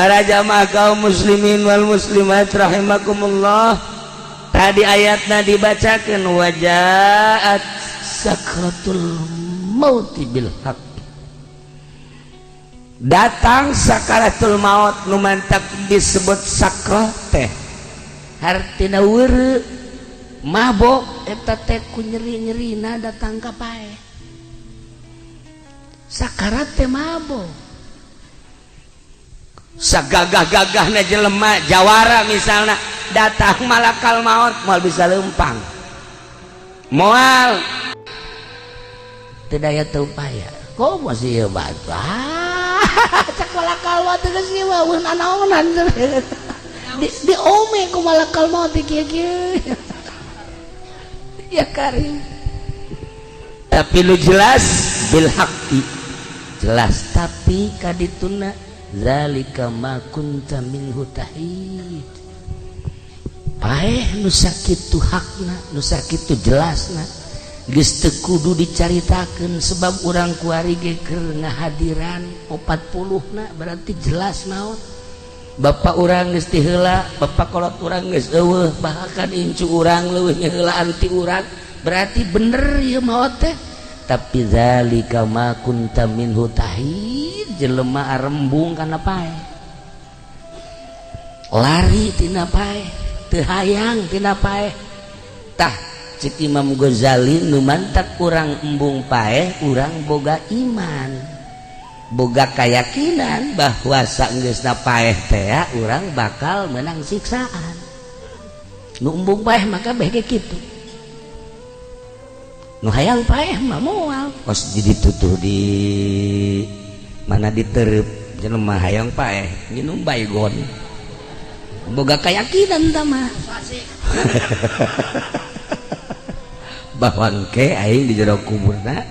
Para jamaah kaum muslimin wal muslimat rahimakumullah, tadi ayatna dibacakan wajaat sakratul mauti bil haq, datang sakaratul maut. Nu mantak disebut sakra teh hartina weureu, mabok. Eta teh ku nyeri-nyerina datang ka paeh. Sakarat teh mabok. Sagagah-gagahna jelema jawara misalnya, datang malakal maut moal bisa lempang, moal teu daya teu upaya. Kok masih ieu batu? Ah, cek malakal maut geus ieu mah euweuh nanaonan. Di ome ku malakal maut kieu-kieu. Ya karim, tapi lu jelas bil haqqi jelas, tapi kadituna zalika ma kunta minhu tahid. Paeh nu sakitu hakna, nu sakitu jelasna, geus teu kudu dicaritakeun, sebab urang kuari ge keur ngahadiran 40 na, berarti jelas maut. Bapak urang geus ti heula, bapak kolot urang geus euweuh, bahkan incu urang leuwih ngaheulaan ti urang, berarti bener ieu maot teh. Tapi zalika ma kunta minhu tahid, jelema arembung kana paeh, lari tina paeh, teu hayang tina paeh. Tah, cek Imam Ghazali, nu mantak urang embung paeh, urang boga iman, boga keyakinan bahwa saenggeusna paeh teh urang bakal menang siksaan. Nu embung paeh maka beh ge kitu. Nu hayang paeh mah moal. Kos di ditu tuh, di mana diterep, jelema hayang paeh nginum Baygon, boga keyakinan tah mah bahwa engke aing di jero kuburna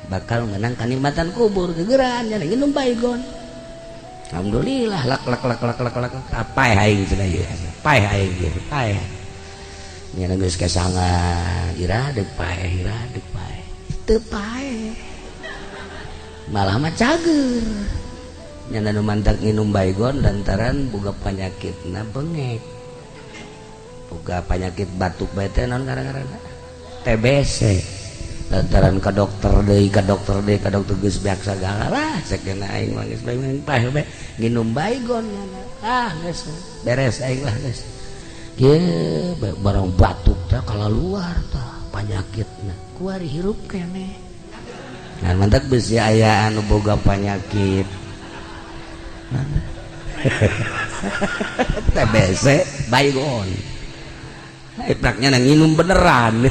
bakal menang kanikmatan kubur, gegeran nya nginum Baygon. Alhamdulillah, lak lak lak lak lak lak, apa aing cenah ieu, paeh aing ieu, paeh nya geus kesangan ira deuk paeh, ira deuk paeh, teu paeh, malah mah cager nya. Nu mantak nginum Baygon lantaran boga panyakitna bengek, boga penyakit batuk bae teh, naon ngaran-ngaranna, TBC. Lantaran ka dokter deui, ka dokter deui, ka dokter, geus beak sagala lah. Cek aing mah geus bae paeh bae nginum Baygon nya. Ah, geus beres aing lah, geus kieu barang batuk teh kalaluar tah panyakitna, kuari hirup keneh. Nah, mantak bisi aya anu boga penyakit TBC, Baygon, ipraknya nginum beneran.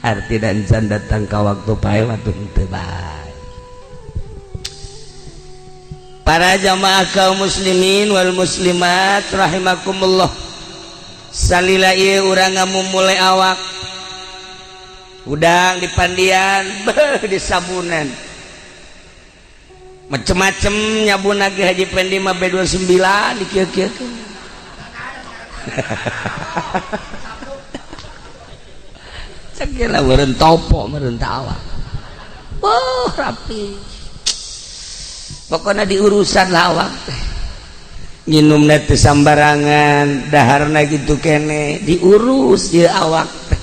Arti dan can datang ke waktu paeh waktu henteu bae. Para jamaah kaum muslimin wal muslimat rahimakumullah, salila ieu urang ngamumule awak, udang dipandian, beuh, disabunan macem-macem, nyabun lagi Haji Pendi mah B29 di kieu-kieu. Cek lah meureun topo, meureun awak. Wah, rapi pokoknya, diurusan lah awak teh. Nginumna teu sambarangan, daharna gitu kene, diurus ieu awak teh.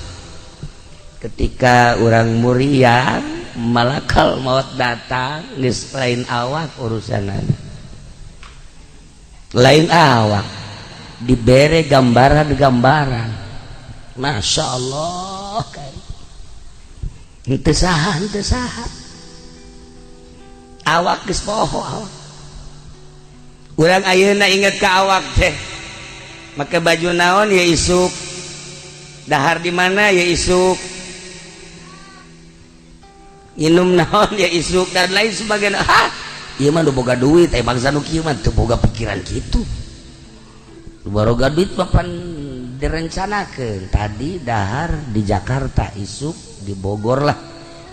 Ketika orang muriang, malakal maut datang, geus lain awak urusanana, lain awak. Dibere gambaran-gambaran, Masya Allah, henteu saha, henteu saha awak, geus poho awak. Urang ayeuna inget ka awak teh make baju naon ya isuk, dahar di mana ya isuk, minum naon ya isuk, dan lain sebagainya. Ah, ieu mah nu boga duit eh, bangsa nu kieu mah teu boga pikiran kitu. Nu baroga duit papan direncanakeun, tadi dahar di Jakarta, isuk di Bogor lah,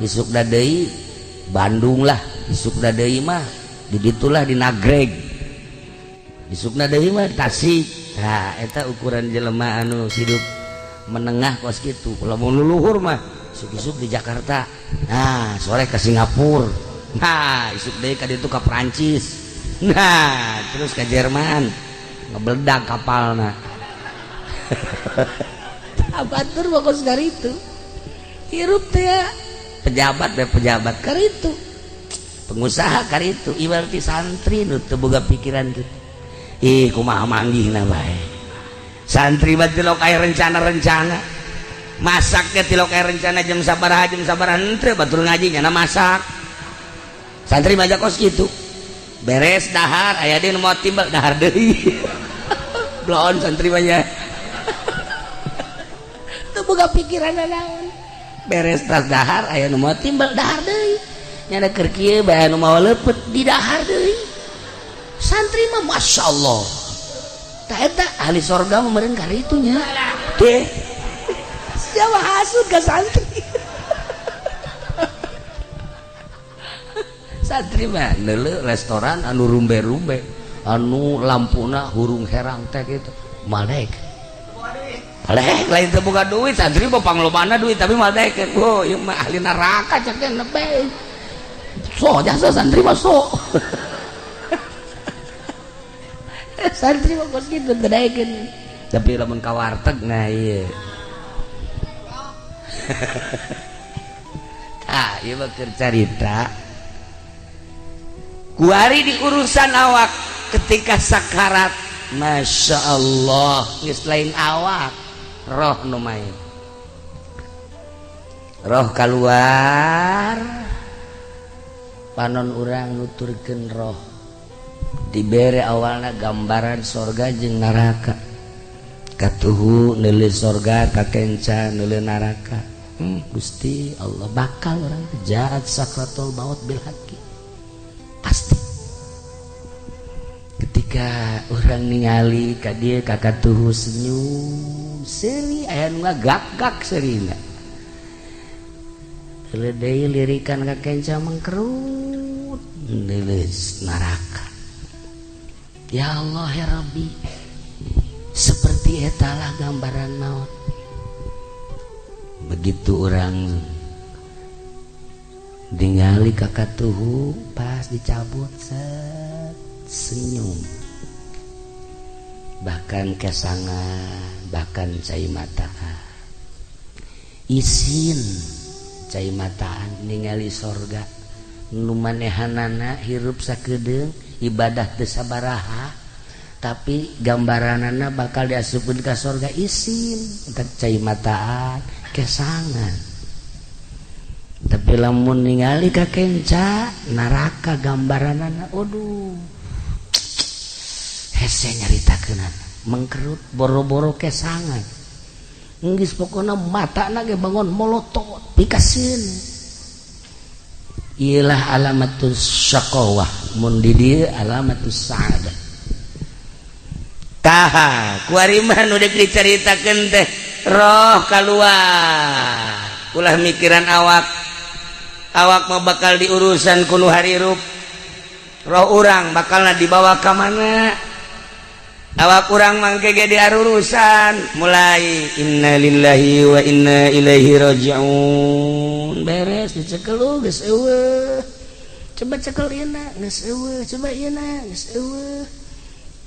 isuk deui Bandung lah, isuk deui mah di ditulah, di Nagreg, isukna deui mah Tasik. Nah, eta ukuran jelema anu hidup menengah kos kitu. Lamun luluhur mah isuk-isuk di Jakarta, nah sore ke Singapura, nah isuk deui ka ditu ka Prancis. Nah, terus ke Jerman ngebeledak kapalna. Batur bagus dari itu hirup teh ya. Pejabat be pejabat kar itu, pengusaha kar itu, ibarat santri nu teu boga pikiran gitu. Ih, kumaha manggihna bae. Santri mah tilok aya rencana-rencana, masaknya tilok aya rencana jam sabaraha, jam sabaraha. Henteu, batur ngaji nyana masak. Santri mah kos kitu. Beres dahar, aya deui nu mau timbal, dahar deui. Blon santri mah nya teu boga pikiran naon. Beres tas dahar, aya nu mau timbal, dahar deui. Nyana keur kieu bae, nu mau leupeut, di dahar deui. Santri mah masya Allah. Tak, eta ahli sorga mah meureun karitu nya deh. Siapa hasud ka santri? Santri mah neuleuh restoran anu rumbe-rumbe, anu lampuna hurung herang teh gitu, malek malek. Lain teu boga duit, santri mah panglobana duit, tapi malek. Oh, ieu mah ahli neraka cek teh nebe. So jasa santri mah, so santri mah kos kitu teu daekeun. Tapi lamun ka warteg, nah ieu. Tah, ieu mah keur carita kuari di urusan awak ketika sakarat. Masya Allah, geus lain awak, roh nu main. Roh keluar, panon urang nuturkeun roh, dibere awalna gambaran sorga jeung neraka. Katuhu neuleuh sorga, kakenca neuleuh neraka. Gusti Allah, bakal orang jaat sakratul maut bil haqqi pasti. Ketika orang ningali ka dieu, ka katuhu senyum seuri, aya nu ngagak-gak seurina. Deui lirikan ka kenca, mengkerut, neuleuh neraka. Ya Allah, ya Rabbi, seperti etalah gambaran maut. Begitu orang ningali kakak tuhu pas dicabut, set, senyum, bahkan kesangan, bahkan cai mataan, isin cai mataan ningali sorga nu manehanana hirup sakedeung, ibadah teu sabaraha, tapi gambaranana bakal diasupkeun ka sorga, isin teh cai mataan, kesangan. Tapi lamun ningali ka kenca neraka, gambaranana, aduh, hese nyaritakeunana, mengkerut, boro-boro kesangan, geus pokona matana ge bangun molotot pikaseun. Iyalah alamatus syaqawah, mun di dieu alamatus sa'adah. Tah, kuari mah nu deuk dicaritakeun teh roh kaluar. Ulah mikiran awak. Awak mah bakal diurusan ku nu harirup. Roh urang bakalna dibawa ka mana? Awak urang mangke ge diarurusan. Mulai innalillahi wa inna ilaihi rajiun. Beres dicekel, geus eueuh. Coba cekel ieu, geus eueuh. Coba ieu, geus eueuh.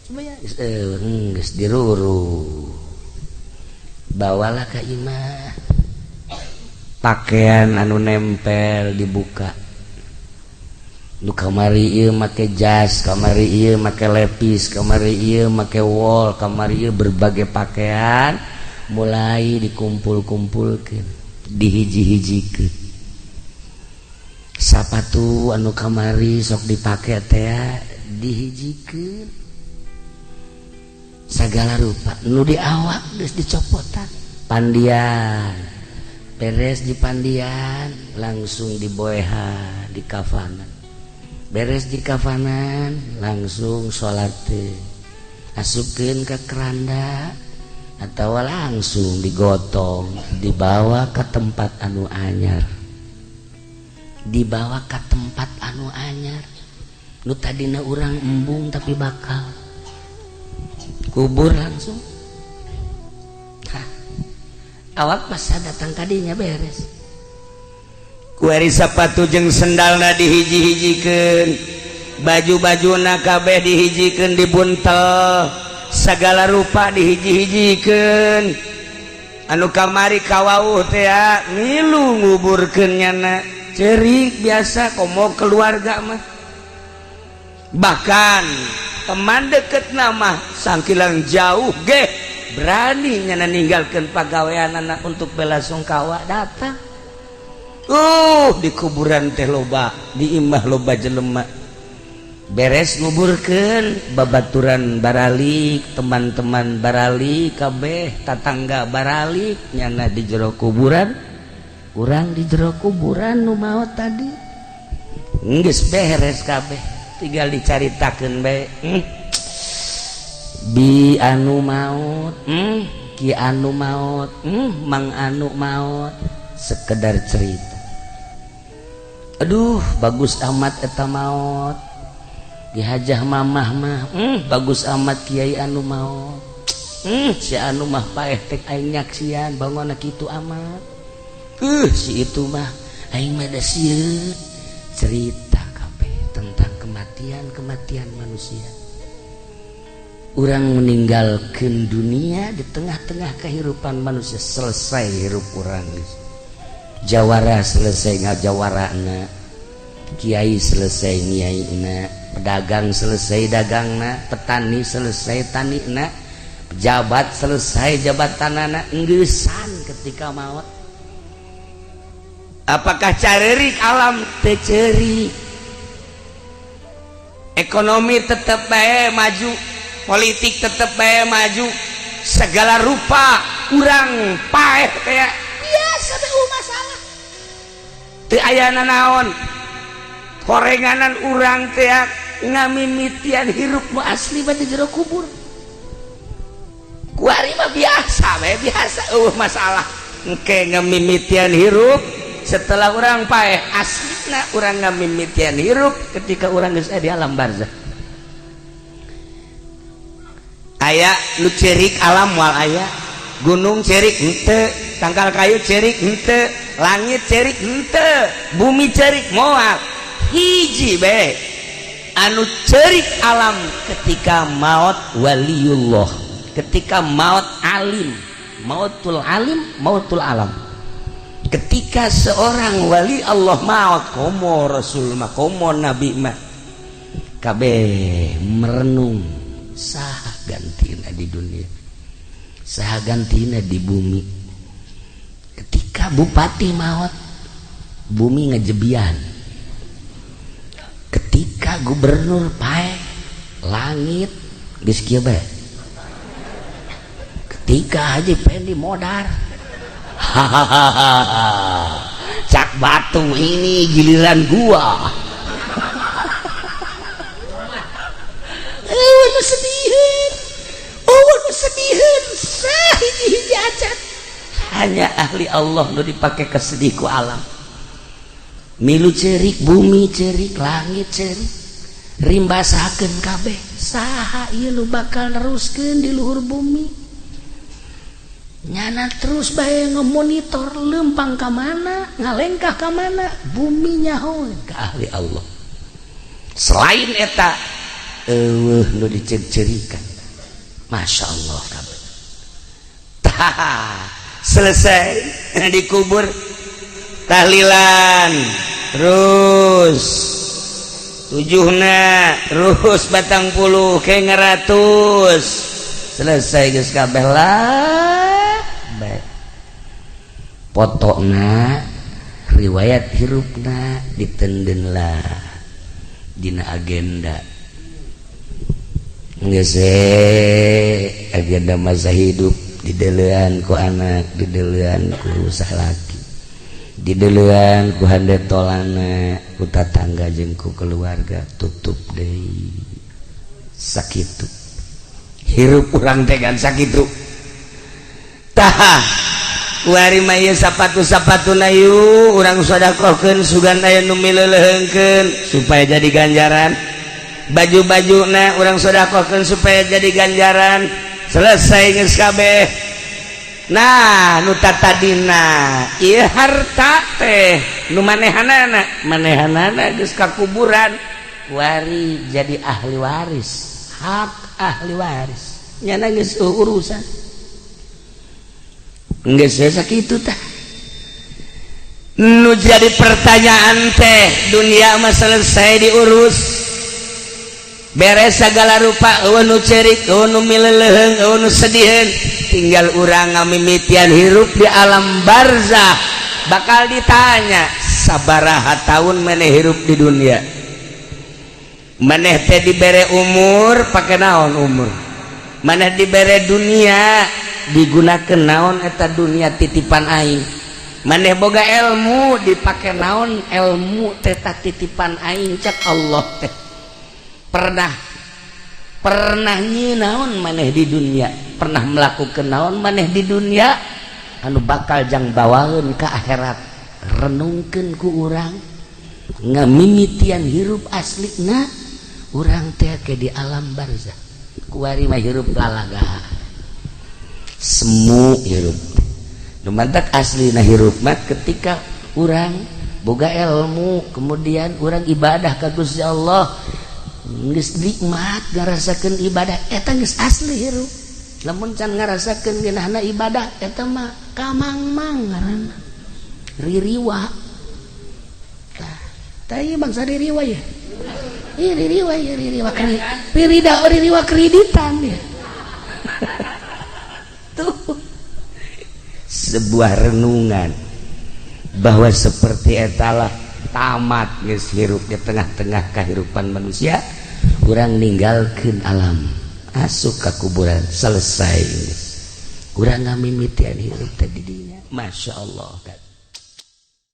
Coba ya, geus eueuh, geus diruru. Bawalah ka imah. Pakaian anu nempel dibuka. Nu kamari ieu make jas, kamari ieu make lepis, kamari ieu make wol, kamari ieu berbagai pakaian mulai dikumpul-kumpulkeun, dihiji-hijikeun. Sapatu anu kamari sok dipake teh dihijikeun. Sagala rupa nu di awak geus dicopotan. Pandian beres di pandian, langsung diboehan di kafanan. Beres di kafanan, langsung salat, asupkeun ke keranda atau langsung digotong, dibawa ke tempat anu anyar, dibawa ke tempat anu anyar. Nu tadina urang embung, tapi bakal kubur langsung. Hah. Awak pas datang kadinya beres. Kuari sapatu jeung sendalna dihiji-hijikeun. Baju-baju na kabeh dihijikeun, dibuntel segala rupa, dihiji-hijikeun. Anu kamari kawauh teh ngilu nguburkeun nyana, cerik biasa, komo keluarga mah, bahkan teman deket nama sangkilang jauh ge berani nyana ninggalkan pagawean anak untuk bela sungkawa datang. Di kuburan teh loba, di imah loba jelema. Beres nguburkeun, babaturan baralik, teman-teman baralik kabeh, tatangga baralik. Nyana di jero kuburan, urang di jero kuburan nu maot tadi. Geus beres kabeh, tinggal dicaritakeun bae. Bi anu maut, ki anu maut, mang anu maut, sekedar cerita. Aduh, bagus amat eta maut, dihajah mamah mah. Bagus amat kiai anu maut. Si anu mah paeh tek aing nyaksian bangun kitu amat. Si itu mah aing mah da sieun. Cerita kabeh tentang kematian, kematian manusia. Orang meninggalkan dunia di tengah-tengah kehidupan manusia. Selesai hirup orang, jawara selesai ngajawarana, kiai selesai ngiaina, pedagang selesai dagangna, petani selesai tanina, pejabat selesai jabatanana. Enggesan ketika maut. Apakah carerik alam? Teu ceurik. Ekonomi tetap bae maju, politik tetap bae maju, segala rupa. Urang paeh kayak biasa bae, masalah teu aya naon horenganan. Urang teh ngamimitian hirup nu asli mah di jero kubur. Kuari mah biasa bae, biasa, euweuh masalah. Engke ngamimitian hirup setelah urang paeh. Aslina urang ngamimitian hirup ketika urang geus di alam barzah. Aya nu cerik alam? Moal aya. Gunung cerik henteu, tangkal kayu cerik henteu, langit cerik henteu, bumi cerik moal. Hiji bae anu cerik alam ketika maut waliullah, ketika maut alim, mautul alim, mautul alam. Ketika seorang wali Allah maut, komo rasul mah, komo nabi mah, kabeh merenung, saha gantina di dunia, saha gantina di bumi? Ketika bupati maut, bumi ngejebian. Ketika gubernur paeh, langit geus kieu bae. Ketika Haji Pendi modar, hahaha, cak batu, ini giliran gua. Euweuh nu sediheun, euweuh nu sediheun sahiji-hiji acan. Hanya ahli Allah nu dipake kesedih ku alam. Milu cerik bumi, cerik langit, cerik, rimbasakeun kabeh. Saha ieu nu bakal neruskeun di luhur bumi? Nyana terus bae ngemonitor lempang ka mana, ngalengkah ka mana bumi, nyaho ke ahli Allah. Selain eta euweuh nu diceri-cerikan. Masya Allah kabeh. Tah, selesai dikubur, tahlilan terus tujuhna, terus 40 ke 100, selesai geus kabeh lah. Baik, potokna, riwayat hirupna ditenden lah dina agenda. Geus agenda masa hidup didelean ku anak, didelean ku salaki, didelean ku hande tolana, ku tatangga jeung ku keluarga, tutup deui. Sakitu hirup urang teh kan, sakitu. Tah, kuari mah ieu sapatu-sapatu na yu urang sedekahkeun, sugan aya nu mileuleheungkeun supaya jadi ganjaran. Baju-baju na urang sedekahkeun supaya jadi ganjaran. Selesai geus kabeh. Nah, nu tadina ieu harta teh nu manehanana, manehanana geus ka kuburan. Kuari jadi ahli waris, hak ahli waris nyana geus urusan, geus sakitu tah. Nu jadi pertanyaan teh, dunia mah selesai diurus, beres segala rupa, euweuh nu ceurik, euweuh nu mileleuheung, euweuh nu sediheun. Tinggal urang ngamimitian hirup di alam barzah. Bakal ditanya, "Sabaraha tahun maneh hirup di dunia? Maneh teh dibere umur, pake naon umur maneh? Dibere dunia, digunakan naon eta dunia titipan aing? Maneh boga ilmu, dipake naon ilmu teta titipan aing?" Cek Allah teh, "Pernah pernah nyi naon maneh di dunia? Pernah melakukan naon maneh di dunia anu bakal jang bawaeun ke akhirat?" Renungkeun ku urang ngamimitian hirup aslina urang teh ke di alam barzah. Kuari mah hirup lalaga, semu hirup. Nu mantak aslina hirup mah ketika urang boga ilmu, kemudian urang ibadah ka Gusti Allah, geus nikmat ngarasakeun ibadah, eta geus asli hirup. Lamun can ngarasakeun ngeunahna ibadah, eta mah kamangmang ngaranna, ririwa. Tah, tah, ieu bangsa ririwa ya. Ih, ririwa ya, ririwa ririda, ririwa kreditan ya. Tuh sebuah renungan bahwa seperti etalah tamat geus hirup di tengah-tengah kehidupan manusia. Urang ninggalkeun alam, asup ka kuburan, selesai. Urang ngamimitian hirup teh di dinya. Masya Allah kan.